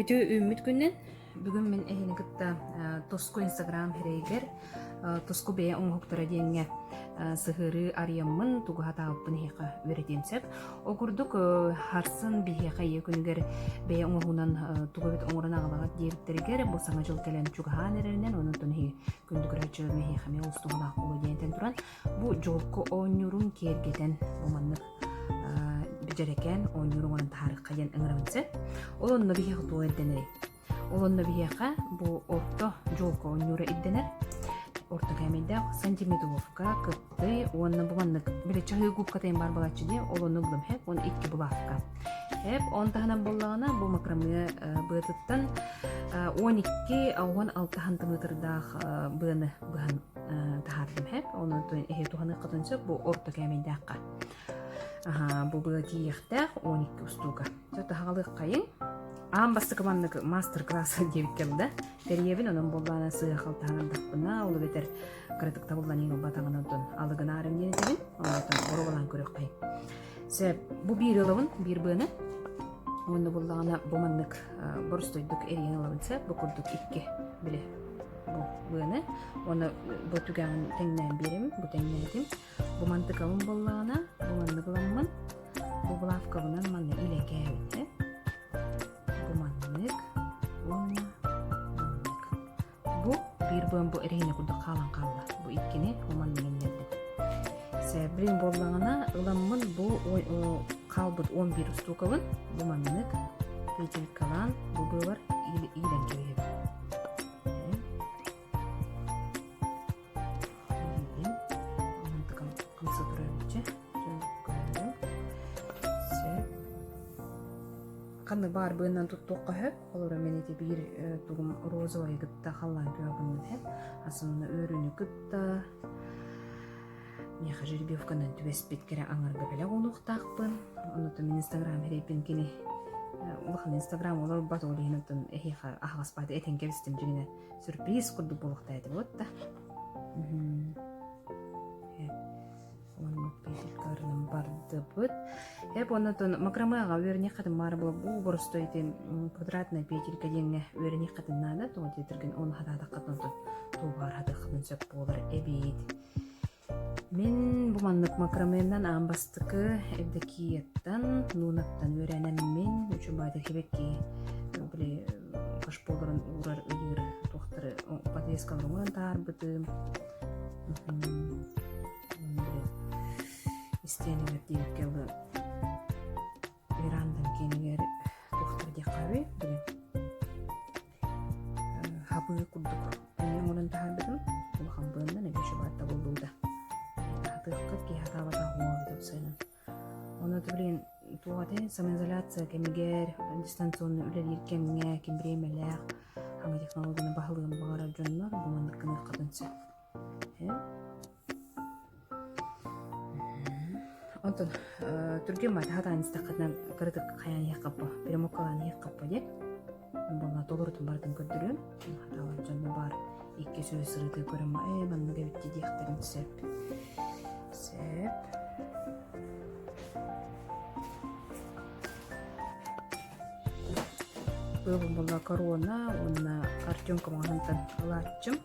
Үтүө үүммүт күнүн бүгүн мин эһини кытта Туску Инстаграм сирэйигэр Туску бэйэ оҥоһуктара диэҥҥэ сыһыарыы арыйаммын тугу сатаабыппын эһиэхэ үөрэтиэм сөп. Ол курдук харсын биһиэхэ ийэ күнүгэр бэйэ оҥоһуунан тугу эбит оҥорон аҕалаҕыт диэбиттэригэр бу саҥа дьыл кэлэн чугаһаан эрэринэн онон эһиги күндү көрөөччүлэрим эһиэхэ эмиэ олус туһалаах буолуо диэн этэн туран Бу дьолку оонньуурун киэргэтэн бу маннык дьэрэкээн оонньуур оҥорон таһаарыахха диэн ыҥырабын сөп. Ол онно биһиэхэ туох ирдэнэрий? Ол онно биһиэхэ бу орто дьолку оонньуура ирдэнэр. Орто кээмэйдээх сантиметровка, кыптый уонна бу маннык били чаһыы губката баар буолааччы дии, ол онно ыллым хэп уонна икки булавка. Хэп, он таһынан буоллаҕына бу макраме быатыттан 12 16 сантиметрдаах быаны быһан таһаардым һэп онон эһи туһаныаххытын сөп бу орто кээмэйдээххэ бу быа тиийиэхтээх 12 устуука дьэ таһаҕалыаххайыҥ аан бастакы маннык мастер-класс диэбиккэ да тэрийэбин онон буоллаана сыыһа халтаһанардахпына ол эбэтэр кыратык табыллан иҥ ылбатаҕына онтон алыгынаарым диэн этэбин онтон боруобалаан көрүөххэйиҥ сөп бу биир ылабын биир быаны уонна буллаҕына бу маннык боростойдук эрийэн ылабын сөп бу курдук икки били бу быаны уонна бу түгэҕин тэҥнээн биэрэбин бу тэҥнээтим бу мантыкабын буоллаҕына бу маннык ыламмын бу булавкабынан манна илэкээбит бу маннык уонна маннык бу биир быам бу эрэһиинэ курдук хаалан хаалла бу иккини бу маннык иҥнэрдим Сэбрин буоллаҕына ыламмын бу хаалбыт 11 устуукабын бу маннык петелькалаан бу быабар иилэн кэбиһэбин Ханнык баар быаннан туттуохха сөп. Холобура мин ити биир тугум розовайы кытта халлаан күөҕүннэн сөп. Асынна өрүнү кытта миэхэ жеребьевканан түбэспит кэрэ аҥарга бэлэх уунуохтаахпын. Оннуттан мин инстаграм сирэйбин кини улахан инстаграм олорбот ол иһин оттон эһиэхэ аһаҕас бааты этэн кэбистим дьиҥинэ сюрприз курдук буолуохтаа этэ вот да Оннук петелькаларынан бардыбыт. Эп оннотон макромеаҕа үөрэниэххитин баара була бу боростой ити квадратная петелька диэҥҥэ үөрэниэххитин наада. Тоҕо диэтэргин оны хатаатаххытын онтон туоҕар хатыаххытын сөп буолар эбит. Мин бу маннык макраменнан аан бастакы Евдокияттан, Нунаттан үөрэнэммин, үчүгэй хибэкки били кашполарын уурар ыйыыр туохтары подвескаларын оҥорон таһаарбытым. Истиэнигэр диэбиккэ дылы верандан киэнигэр туохтар диэххэ үһү били хабыы курдук эмиэ оҥорон таһаарбытым улахан быаннан эмиэ шубаатта буллубута хатыаххыт киһи хатаабатах уҥуоҕа тупсайынан Онно билигин туох этэй самоизоляция кэмигэр дистанционно үлэлиир кэмҥэ ким бириэмэлээх саҥа технологияны баһылыан баҕарар дьоннор бу маннык гыныаххытын сөп. Онтон түргэн баата хатаан истэххитинэ кыратык хайаан иһиэххэ перемоккалаан иһиэххэ диэн буолла толорутун барытын көрдөрүөм. Хатаабат дьонно баар икки сүө сырыыты көрөн ээ маннык эбит диэхтэрин сөп. Сөп. Быыбын буолла корона уонна Артемка маҕаһыынтан ылааччым.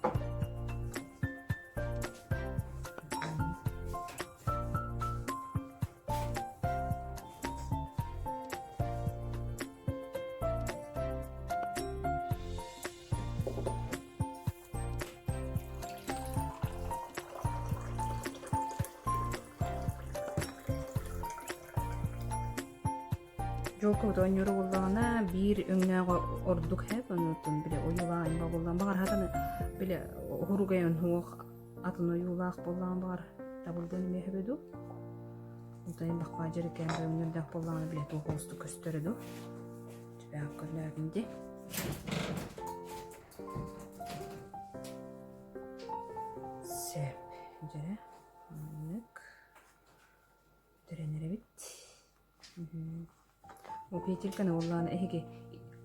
Дьолкобут оонньуура буоллаҕына биир өҥнөөх ордук һэп оннуттан били ойуулаан буоллаҕына баҕар хатан били уһуругайан суох атын ойуулаах буоллаҕына баҕар табыллыан эмиэ сөбө дуу Онтон бахпаа дьэрикээн өҥнөрдөөх буоллаҕына били туох уустук көстөрө дуу Түбээх көрнөөтүм дии Сөп дьэ маннык Бүтэрэн эрэбит. Бу петельканы уоллаан эһиги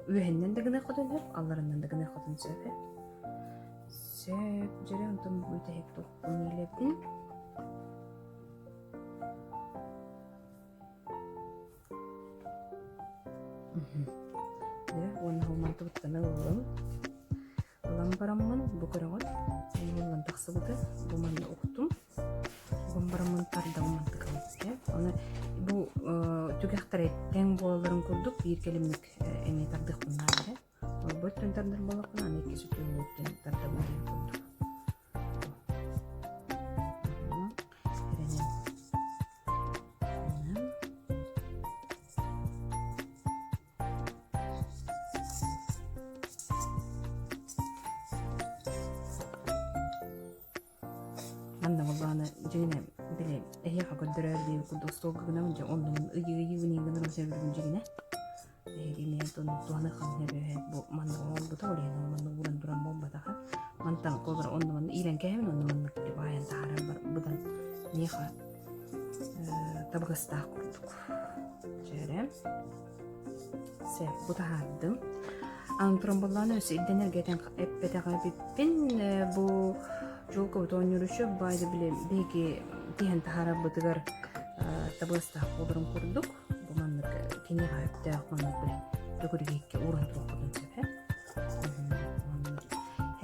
үөһэннэн да гыныаххытын сөп, алларынан да гыныаххытын сөп. Сөп, дьэрэ онтон бүтэһик туохпун иилэбин. Дьэ, уонна ол маннык. тахсыбыты бу манна уктум. Уган бараммын тардабын мантыкабын. Аны бу түгэхтэрэ тэҥ буолалларын курдук биир кэлимник эмиэ тардыахпын наада. Бу өттүн тардар буоллахпына аны иккис өттүн тардабын диэн курдук. Манна буоллаҕына дьиҥинэ били эһиэхэ көрдөрөөр диэбит курдук остуолга гынабын дьэ оннун ыйыы-ыйыыбын гынарым сөбүлүүбүн дьиҥинэ. Эһиги эмиэ туһаныаххын сөп бу манна оҥорбута ол иһин манна ууран туран буолбатаха. Мантан холобура онно манна иирэн кээһэбин онно маннык баайан таһаарар быдан миэхэ табыгастаах курдук. Чээрэ. Сөп, бу таһаардым. Аны туран буоллаҕына өссө ирдэнэргэ этэн эппэтэх эбиппин. Бу дьуолкабыт оонньууручу баайда били биһиги тиһэн таһаарарбытыгар табыгастаах буоларын курдук бу маннык киниэхэ өптөөх маннык били төгүрүк ууран туруохпутун сөп ээ.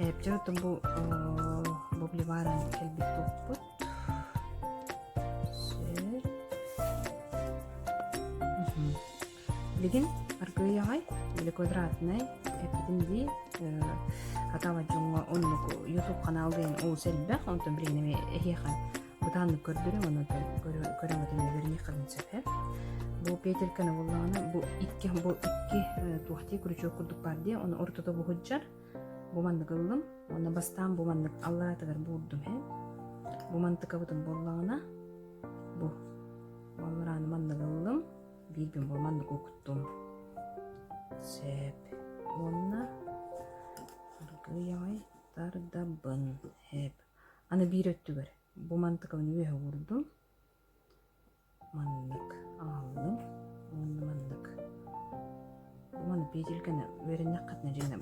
Эпчэ оттон бу бу били бааран кэлбит туохпут Билигин аргыый аҕай или квадратнай эппитим дии хатаабат дьоҥҥо оннук YouTube канал диэн олус элбэх онтон билигин эмиэ эһиэхэ бытааннык көрдөрүм онон көрөҥөтүн үөрэниэххитин сөп ээ бу петельканы буллаҕына бу икки бу икки туохтии крючок курдук баар дии ону ортото буһуджар Бу маннык ыллым уонна бастаан бу маннык алларатыгар буурдум иһин. Бу мантыкабытын буоллаҕына бу алларааны маннык ыллым биирбин бу маннык укуттум. Сөп. Уонна аргыый аҕай тардабын. Хэп. Аны биир өттүгэр бу мантыкабын үөһэ уурдум. Маннык аҕаллым уонна маннык уонна петельканы үөрэннэххитинэ дьиҥинэ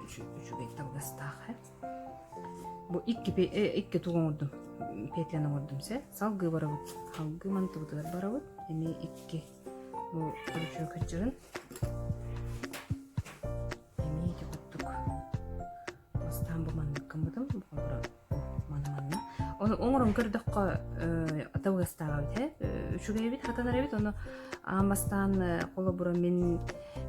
үчүгэй табыгастаах ээ. Бу икки икки тугу оҥордум петляны оҥордум сэ салгыы барабыт салгыы мантыбытыгар барабыт эмиэ икки бу крючок кырдьарын эмиэ ити курдук бастаан бу маннык гыммытым Маны манна. Ону оҥорон көрдөххө табыгастаах эбит ээ. Үчүгэй эбит, хатанар эбит. Ону аан бастаан холобура мин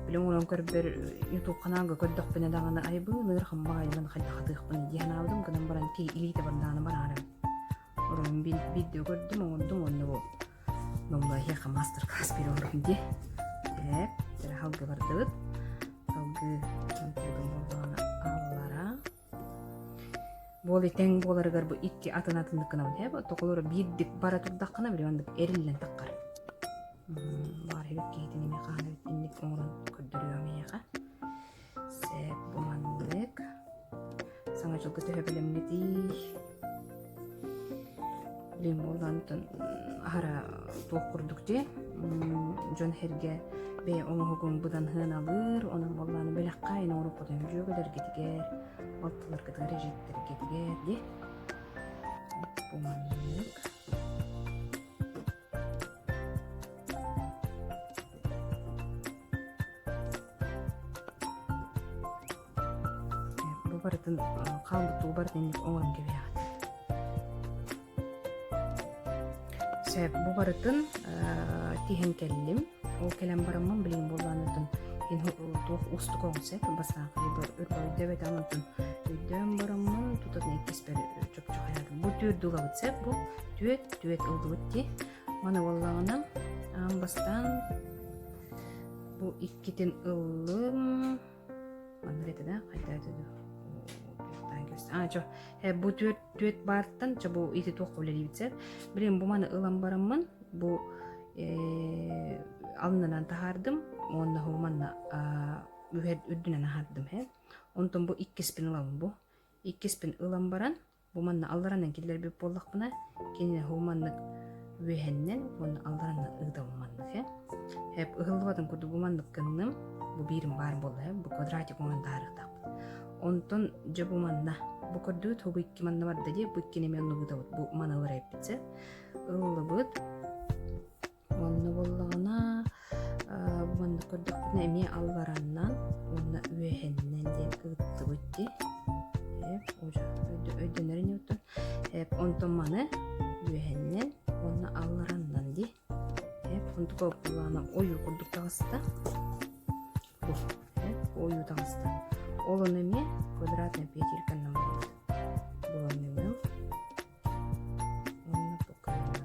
били оҥорон көрбөр YouTube ханаалга көрдөхпүнэ даҕаны айбын ыарахан баҕайыбын хайдах хатыахпын дии санаабытым гынан баран киһи илиитэ бардаҕына бараар эбит. Оройун биирдэ көрдүм, оҥордум уонна бу номнуо эһиэхэ мастер-класс биэрэ олорбун дии. Эп, салгыы бардыбыт. Салгыы буоллаҕына аллара Буол итэн буоларыгар бу икки атын атыннык гынабын ээ тоҕолоро биирдик бара турдаххына били маннык эриллэн таххар. Баар эбит киһитин эмиэ хаһан эбит инник оҥорон көрдөрүөм эйиэхэ. Сөп бу маннык. Саҥа дьылга төһө бэлэмнэтий? Билим буоллаантан аһара туох курдук дии дьон сэргэ бэйэ оҥоһугун быдан сыаналыыр онон буоллааны бэлэххэ ин оҥоруоххутун дьүөгэлэргитигэр балтыларгытыгар эдьиийдэргитигэр дии бу маннык Бу барытын хаалбыт тугу барытын инник оҥорон кэбиһэҕит. Сөп, бу барытын тиһэн кэллим. Ол кэлэн бараммын билигин буоллаанытын туох уустук оҥсек бастаан хайбар өрбө өйдөбөтөм онтон өйдөөн бараммын тутатын иккиспэр чопчу хайаатым. Бу түөрт ылабыт сөп бу түөт түөт ылдыбыт дии. Маны буоллаҕына аан бастаан бу иккитин ыллым. Маннык этэ да хайда этэ дуу А, чо, э, бу түөрт түөрт баартан чо бу ити туох үлэлиибит сэр. Билин бу маны ылан бараммын бу э, алынынан таһаардым уонна бу манна үрдүнэн аһаардым һэ. Онтон бу иккиспин ылабын бу. Иккиспин ылан баран Бу манна алларанан киллэрбит буоллахпына, кинини бу маннык үөһэннэн уонна алларанан ыытабын маннык ээ. Эп ыһыллыбатын курдук бу маннык гынным. Бу биирим баар буолла ээ. Бу квадратик оҥорон таһаарыахтаахпыт. Онтон дьэ бу манна. Бу көрдүгүт бу икки манна барда дии. Бу иккини эмиэ оннук ыытабыт. Бу маны ылар эппит сэ. Ыллыбыт. Онно буоллаҕына бу маннык көрдөхпүнэ эмиэ аллараннан уонна үөһэннэн диэн ыыттыбыт дии. Өйдөнөр ини оттон. Онтон маны үөһэннэн уонна аллараннан дии. Онтука буоллаҕына ойуу курдук таҕыста. Бу ойуу таҕыста. Ол ону эмиэ квадратная петельканан барабыт. Булан Уонна буканан.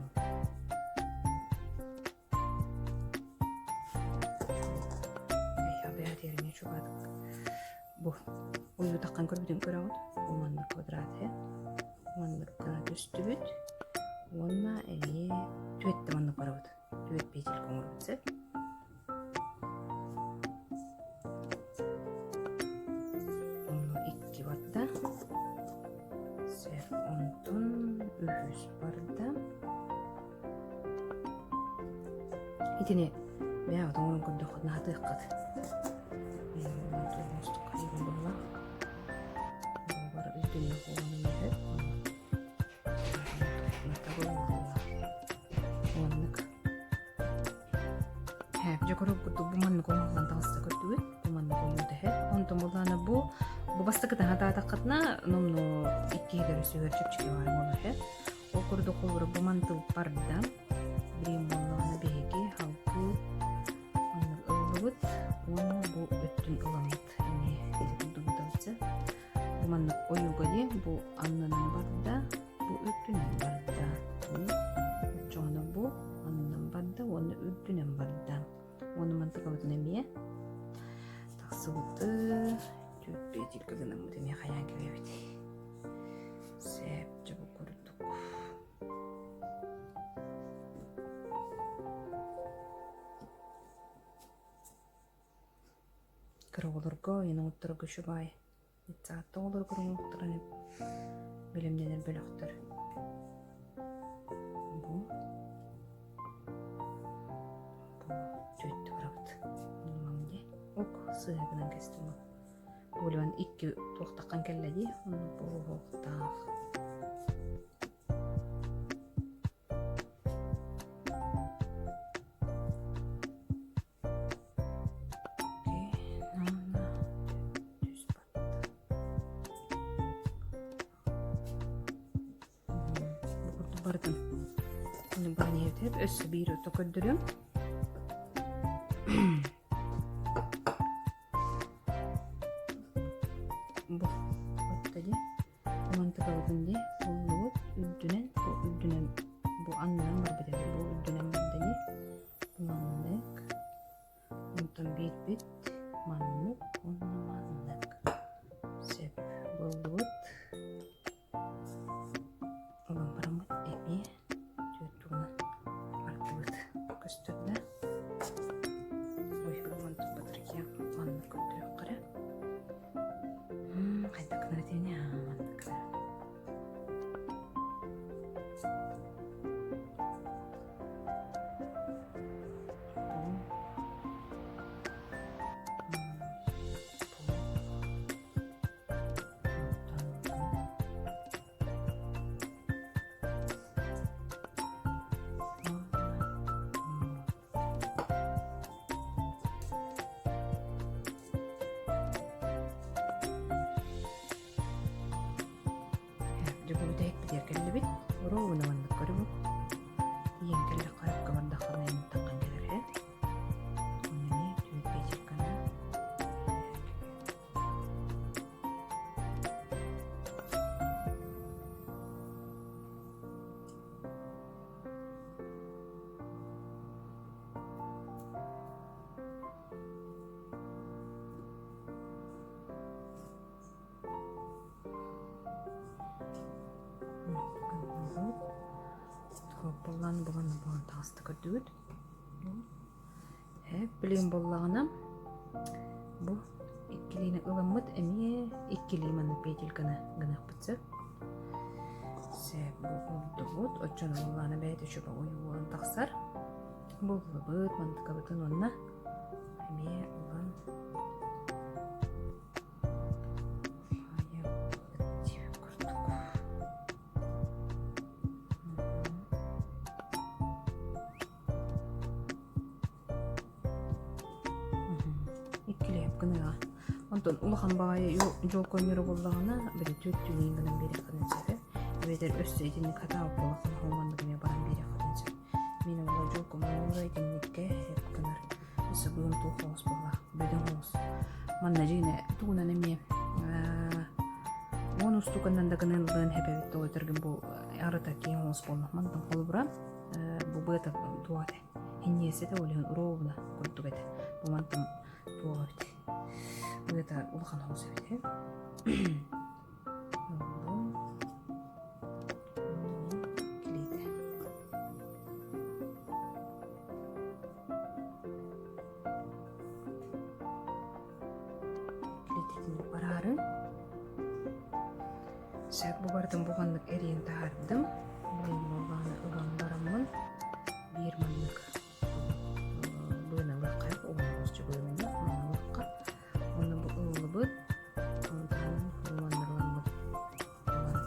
Бу уйутаххан көрбүтүн көрөҕүт. Бу маннык квадрат э. Маннык гына түстүбүт. Уонна эмиэ түөттэ маннык барабыт. Түөт петелька оҥоробут сөп. Онно икки барда. Сөп. Онтон үһүс барда. Итини бэйэҕит оҥорон көрдөххүт наһатыаххыт. Маннык. Дьэ көрөр курдук бу маннык оҥоһуллан таҕыста көрдүгүт. Бу маннык ойуу тэһэ. Онтон буллаана бу бу бастакы таһаатаатаххытына номнуо иккиһигэр үсүһүгэр чэпчэки баар буолар. Ол курдук холобура бу мантыл барда. Билигин буоллаҕына биһиги халкыы маннык ыллыбыт уонна бу өттүн ыламмыт эмиэ ити курдук ыталча. Бу маннык ойууга дии бу аннынан барда, бу үрдүнэн барда. Оччоҕуна бу аннынан барда уонна үрдүнэн барда. Уонна мантыкабытын эмиэ тахсыбыты түөрт петелька гынаммыт эмиэ хайаан кэбиэбит. Сэп дьэ бу курдук. Кыра оҕолорго, оҥотторго үчүгэй. Детсадта оҕолорго оҥоһуктарын бэлэмнэнэр бөлөхтөр. Бу бу түөттэ барабыт. Дии. Ок сыыһа гынан кэстим. Буолуон икки туохтаххан кэллэ дии. Онно буолуохтаах. Барытын өссө биир ото көрдөрүм. Бу отто дии. Мантыкабытын дии буллубут үрдүнэн бу үрдүнэн бу аннынан барбыт эбит бу үрдүнэн барда дии. Маннык онтон биирбит маннык уонна маннык сөп буллубут Ылан бараммыт эмиэ түөрт уона бардыбыт көстөр да ой онтон батарыйа маннык көрдөрүөххэ эрэ хайдах гынар этиини маннык гынар Дьэ бу бүтэһикпитигэр кэллибит. Уруубуна маннык көрүбүт. Тиийэн кэллэххэ өркө бардаххына мунтаххын кэлэр ээ. Онно эмиэ түөрт петельканы Булан булан булан таҕыста көрдүгүт. Билигин буоллаҕына бу иккилиини ыламмыт эмиэ иккилии маннык петельканы гыныахпыт сөп. Сөп бу урдубут оччону буоллаҕына бэйэтэ үчүгэй ойуу буолан тахсар. Буллубут мантыкабытын уонна эмиэ ылан курдук. Иккилиэп гыныаҕа. Онтон улахан баҕайы дьолко онньоро буоллаҕына, били түөртүүнүн гынан биэриэххитин сөп. Эбэтэр өссө итинник хатаабыт буоллаххына, хоһуҥаннык эмиэ баран биэриэххитин сөп. Мин оҕо дьолко монньоро итинниккэ эп гынар. Өссө быһым туох оҕус буоллаах, бөдөҥ оҕус. Манна дьиҥэ тугунан эмиэ уон устуканан да гынан ылыан хэбэбит тоҕо этэргин бу арыта киэҥ оҕус буолла. Мантан холобура бу быата туох этэ Инниэсэ да ол иһин ровно курдук этэ. Бу мантан туох эбит. Быата улахан оҕус эбит. Килиитэ. Килиитэтин бараарын. Сөп бу барытын бу ханнык эрийэн таһаардым. Билигин буоллаҕына ылан бараммын биир маннык быаналыахха уонна быананы маналыахха уонна бу ыллыбыт онтон манныгыламмыт ылан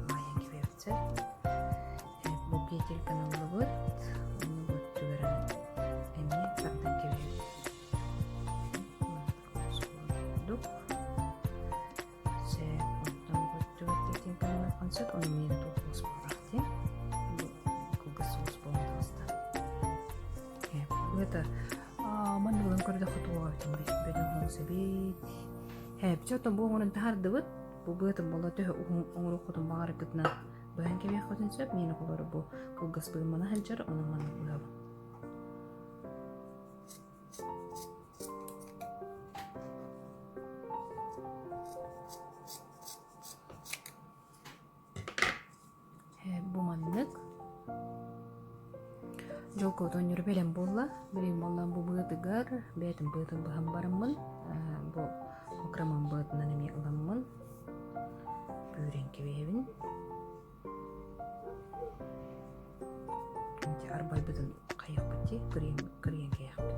маайан кэбиэхчэ бу петельканы ыллыбыт уонна бу өттүгэр эмиэ тардан кэбиһэбит курдук Сөп, онтон бу сөп, ону миэнэ туох соус буоллах дии. Бу кылгас соус буолан таҕыста. Это маннык ылан көрдөххө туох эбитин бөдөҥ соус эбит. Һээпчэ оттон бу оҥорон таһаардыбыт. Бу быатын буолла төһө уһун оҥоруоххутун баҕараргытынан быһан кэбиэххитин сөп. Миэнэ холоро бу кылгас быһыммана сылдьар, онон маннык быһабын. Бу маннык дьолкуот оонньуур бэлэм буолла. Билигин буолла бу быатыгар бэйэтин быатын быһан бараммын бу макроман быатынан эмиэ ыламмын пүүрэн кэбиһэбин. Арбайбытын хайыахпыт дии, кырыйан кырыйан кэйэхпит.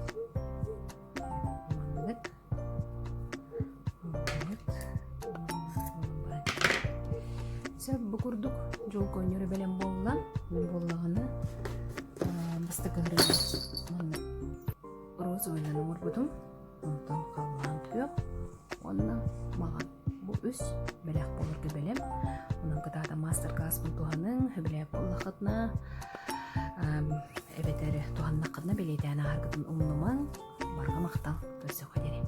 Маннык. Сөп бу курдук дьолго оонньуура бэлэм буолла. Мин буоллаҕына бастакы маннык розовыйынан оҥорбутум. Онтон халлаан күөх уонна маҕан. Бу үс бэлэх буоларга бэлэм. Онон кытаата маастар-класспын туһаныҥ, сөбүлээп буоллаххытына, эбэтэр туһаннаххытына бэлиэтээн ааһаргытын умнумаҥ. Барҕа махтал. Көрсөххө диэри.